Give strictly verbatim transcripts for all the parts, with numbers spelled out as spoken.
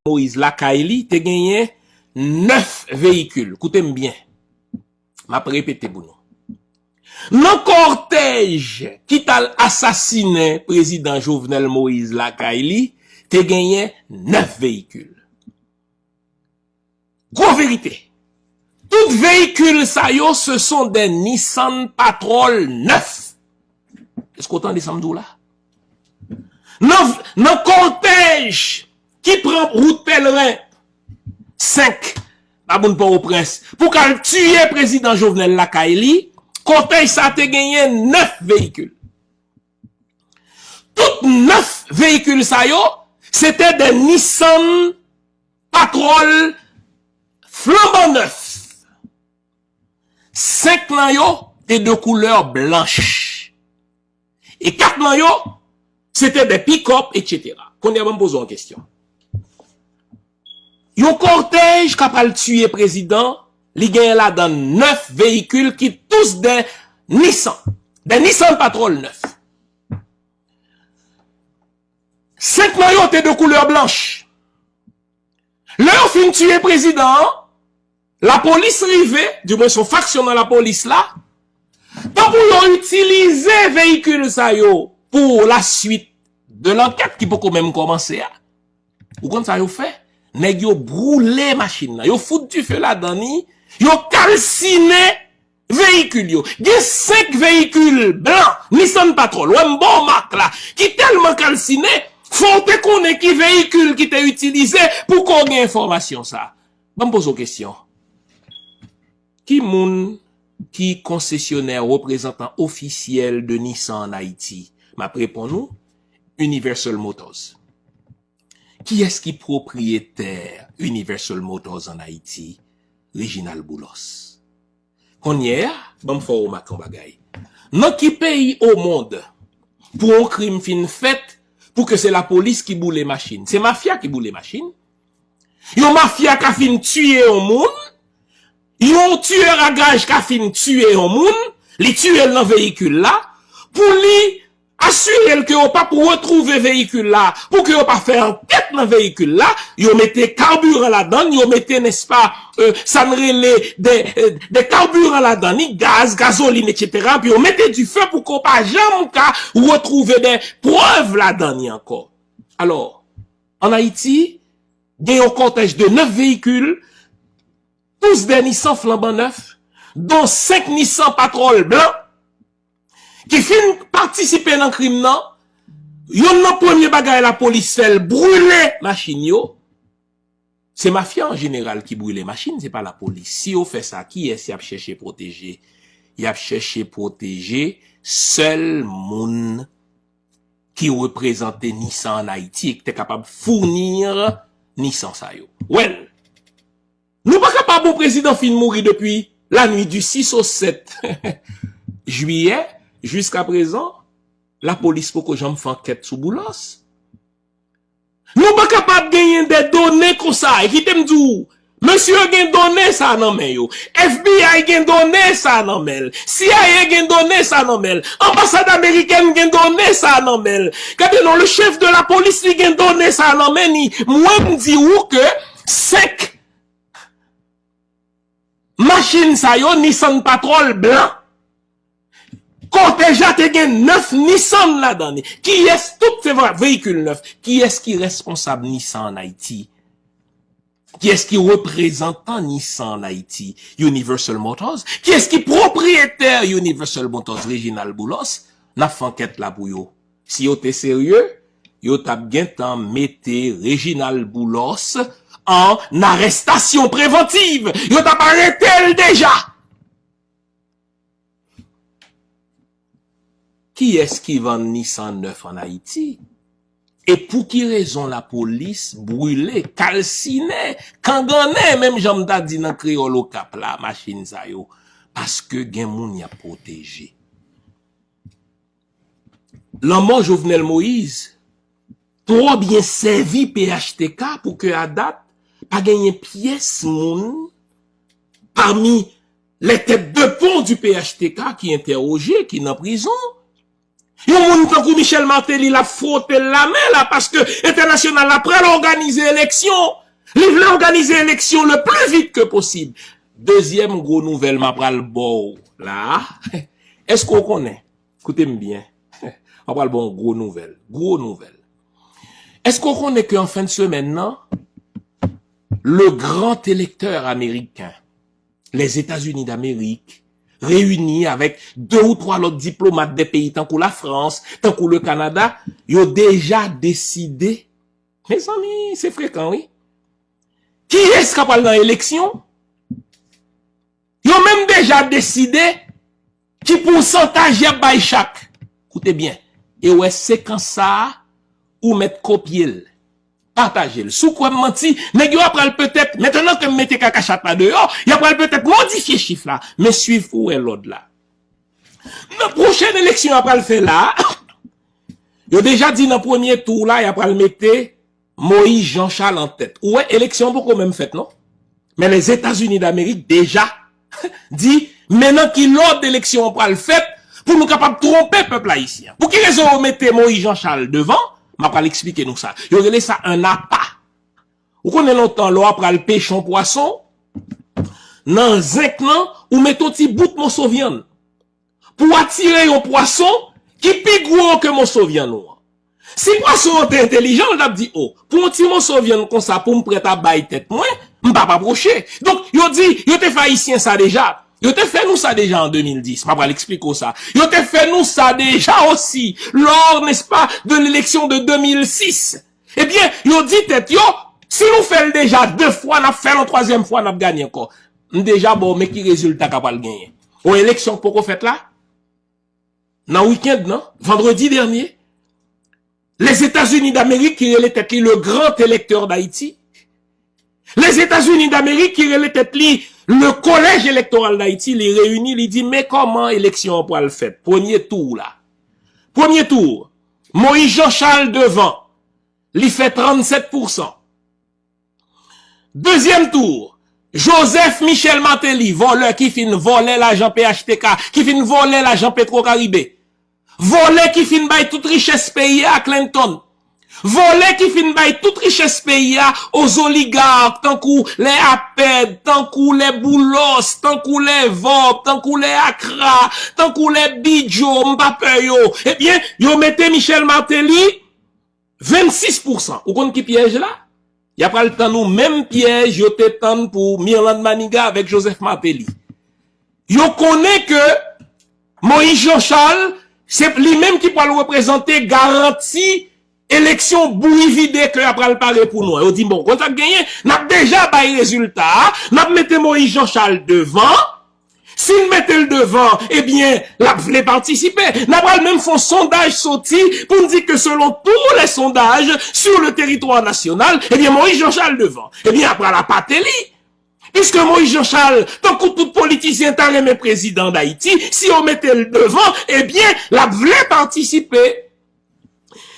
Moïse lakay li, te genyen nèf veyikil. Koute m byen. M ap repete pou nou. Nan kòtèj ki t al asasinen prezidan Jovenel Moïse lakay li, te genyen nèf veyikil. Gwo verite. Tout veyikil sa yo, ce sont des Nissan Patrol nèf. Èske w tande sa m di w la? Nan, nan kòtèj ki pran wout Pèleren senk, pa moun Pòtoprens, pou k al tiye prezidan Jovenel lakay li, kòtèj sa te genyen nèf veyikil. Tout nèf veyikil sa yo, se te de Nissan Patrol flanban nèf. Senk nan yo te de koulè blanch. E kat nan yo, se te de pikòp, etsetera. Kounye a, ban m poze w yon kesyon. Yon kòtèj k ap al tiye prezidan, li genyen ladan nèf veyikil ki tous de Nissan. De Nissan Patrol nèf. Senk nan yo te de koulè blanch. Lè yo fin tiye prezidan an, lapolis rive, di mwens yon faksyon nan lapolis la, tankou yo itilize veyikil sa yo pou la suite de l'enquête ki poko menm kòmanse a. Ou konn sa yo fè? Nèg yo boule machin nan, yo fout dife ladan li, yo kalsinen veyikil yo. Gen senk veyikil blan, Nissan Patrol. Wè m ba w mak la, ki tèlman kalsinen, fò w te konnen ki veyikil ki te itilize pou ke w gen enfòmasyon sa. Ban m poze w kesyon. Ki moun ki konsesyonè, reprezantan ofisyèl de Nissan an Ayiti? M ap reponn ou, Universal Motors. Kiyès ki pwopriyetè Universal Motors an Ayiti? Reginald Boulos. Kounye a, ban m fè w remake yon bagay. Nan ki peyi o mond pou yon krim fin fèt, pou ke se lapolis ki boule machin? Se mafya ki boule machin. Yon mafya ka fin tiye yon moun, yon tiyè a gaj ka fin tiye yon moun, li tiye l nan veyikil la, pou li asire l ke yo p ap retwouve veyikil la, pou ke yo pa fè ankèt nan veyikil la, yo mete kabiran ladan l, yo mete, nèspa, euh, sa n rele de, euh, de kabiran ladan li, gaz, gazolin, etsetera, epi yo mete dife pou ke yo pa janm ka retwouve de prèv ladan li ankò. Alò, ann Ayiti, gen yon kòtèj de nèf veyikil, tous de Nissan flanban nèf, dont senk Nissan Patrol blan, ki fin patisipe nan krim nan, yonn nan premye bagay lapolis fè, l brile machin yo. Se mafya an jeneral ki brile machin, se pa lapolis. Si yo fè sa, kiyès y ap chèche pwoteje? Y ap chèche pwoteje sèl moun ki reprezante Nissan ann Ayiti e ki te kapab founi Nissan sa yo. Well, nou pa kapab, yon prezidan fin mouri depi la nuit du six au sept juillet, jiskaprezan, lapolis poko janm fè ankèt sou Boulos. Nou pa kapab genyen de done konsa, e kite m di w, mesye yo gen done sa nan men yo, F B I gen done sa nan men l, C I A gen done sa nan men l, anbasad amerikèn gen done sa nan men l. Gade non, le chef de la police li gen done sa nan men li. Mwen m di w ke senk machin sa yo, Nissan Patrol blan. Kòtèj la te gen nèf Nissan ladan li. Kiyès, tout se veyikil nèf, kiyès ki responsab Nissan ann Ayiti? Kiyès ki reprezantan Nissan ann Ayiti? Universal Motors. Kiyès ki pwopriyetè Universal Motors? Reginald Boulos. N ap fè ankèt la pou yo. Si yo te serye, yo t ap gentan mete Reginald Boulos an arestasyon prevantiv. Yo t ap arete l deja. Kiyès ki vann Nissan nèf ann Ayiti? E pou ki rezon lapolis brile, kalsinen, kangannen, menm jan m ta di nan kreyòl Okap la, machin sa yo? Paske gen moun y ap pwoteje. Lanmò Jovenel Moïse twò byen sèvi P H T K pou ke a dat pa genyen pyès moun pami les têtes de pont du P H T K ki entèwoje, ki nan prizon. Yon moun tankou Michel Martelly, l ap fwote l lamen la paske entènasyonal la pral òganize eleksyon. Li vle òganize eleksyon le plus vite que possible. Dezyèm gwo nouvèl m a pral ba w la. Èske w konnen? Koute m byen. M a pral ba w yon gwo nouvèl. Gwo nouvèl. Èske w konnen ke an fen de semèn nan, le grand électeur américain, les États-Unis d'Amérique, reyini avèk de ou twa lòt diplomat de peyi tankou Lafrans, tankou le Kanada, yo deja deside. Mezanmi, se frekan, wi. Kiyès k ap al nan eleksyon? Yo menm deja deside ki pousantaj y ap bay chak. Koute byen. E wè sekans sa a, ou mèt kopye l. Pataje l. Si w kwè m manti, nèg yo apral petèt, mentnan ke m mete kaka chat la deyò, y apral petèt modifye chif la. Men swiv pou w wè lòd la. Nan pwochèn eleksyon y apral fè la a, yo deja di nan premye tou la, y apral mete Moïse Jean Charles an tèt. Ou wè, eleksyon an poko menm fèt, non? Men Lèzetazini Damerik deja di, men nan ki lòd eleksyon an pral fèt pou nou kapab twonpe pèp ayisyen an. Pou ki rezon yo mete Moïse Jean Charles devan? M ap al eksplike nou sa. Yo rele sa un appât. Ou konnen lontan, lè w ap pral peche yon pwason, nan zenk lan, ou mete yon ti bout moso vyann pou w atire yon pwason ki pi gwo ke moso vyann ou an. Si pwason an te entèlijan, l t ap di, o, pou yon ti moso vyann konsa, pou m prèt a bay tèt mwen, m p ap apwoche. Donk, yo di, yo te fè Ayisyen sa deja. Yo te fè nou sa deja an de mil dis. M ap pral eksplike w sa. Yo te fè nou sa deja osi, lors, n'est-ce pas, de l'élection de deux mille six. Ebyen, yo di tèt yo, si nou fè l deja de fwa, n ap fè l yon twazyèm fwa, n ap ganye ankò. M deja ba w men ki rezilta k ap al genyen. Yon eleksyon k poko fèt la, nan wikenn nan, vandredi dènye, Lèzetazini Damerik ki rele tèt li le grand électeur d'Haïti, Lèzetazini Damerik ki rele tèt li le collège électoral d'Haïti, li reyini, li di, men kòman eleksyon an pral fèt? Premye tou la. Premye tou, Moïse Jean Charles devan, li fè trannsèt pousan. Dezyèm tou, Joseph Michel Martelly, vòlè ki fin vòlè lajan P H T K, ki fin vòlè lajan Petro Caribe, vòlè ki fin bay tout richès peyi a Clinton, vòlè ki fin bay tout richès peyi a aux oligarques, tankou lè Apèd, tankou lè Boulos, tankou lè Vòb, tankou lè Akra, tankou lè Bidjo, m pa pè yo. Ebyen, yo mete Michel Martelly vennsis pousan. Ou konn ki pyèj la? Y ap pral tann ou menm pyèj yo te tann pou Mirlande Manigat avèk Joseph Martelly. Yo konnen ke Moïse Jean Charles, se li menm ki pral reprezante garanti eleksyon bouri vide ke y ap pral pare pou nou an. Yo di, bon, konn sa k genyen, n ap deja bay rezilta a, n ap mete Moïse Jean Charles devan. Si n mete l devan, ebyen, l ap vle patisipe. N a pral menm fè yon sondaj soti pou n di ke selon tous les sondages sur le territoire national, ebyen, Moïse Jean Charles devan. Ebyen, y ap pral apate li. Piske Moïse Jean Charles, tankou tout politisyen ta renmen prezidan Dayiti, si yo mete l devan, ebyen, l ap vle patisipe.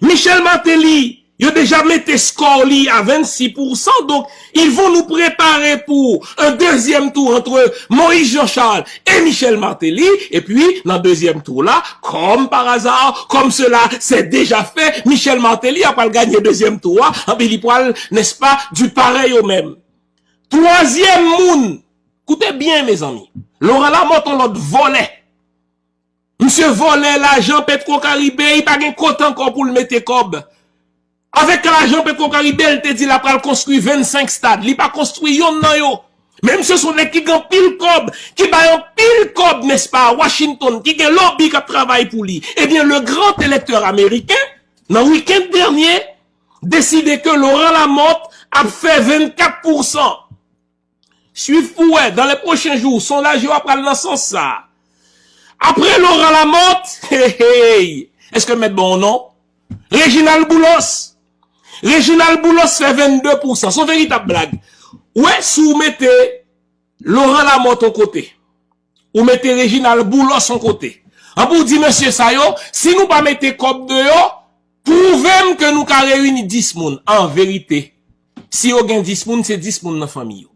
Michel Martelly, yo deja mete skò li a vennsis pousan, donk, ils vont nous préparer pour un deuxième tour entre Moïse Jean Charles et Michel Martelly, epi nan dezyèm tou la, comme par hasard, comme cela s'est déjà fait, Michel Martelly a pral ganye dezyèm tou a, epi li pral, n'est-ce pas, du pareil au même. Twazyèm moun, koute byen, mezanmi, Laurent Lamothe, yon lòt vòlè. Misye vòlè lajan Petro Caribe, li pa gen kote ankò pou l mete kòb. Avèk lajan Petro Caribe, l te di l ap pral konstwi vennsenk stad. Li pa konstwi yonn nan yo. Men misye se yon nèg ki gen anpil kòb, ki bay anpil kòb, n'est-ce pas, Washington, ki gen lobby k ap travay pou li. Ebyen, le grand électeur américain, nan wikenn dènye, deside ke Laurent Lamothe ap fè vennkat pousan. Swiv pou wè, dans les prochains jours, sondaj yo ap pral nan sans sa. Apre Laurent Lamothe, hey, hey, èske m mèt ba w non? Reginald Boulos. Reginald Boulos fè vennde pousan. Se yon veritab blag. Ou wè, si w mete Laurent Lamothe yon kote, ou mete Reginald Boulos yon kote, anpi w di mesye sa yo, si nou pa mete kòb deyò, pwouve m ke nou ka reyini dis moun. An verite, si yo gen dis moun, se dis moun nan fanmi yo.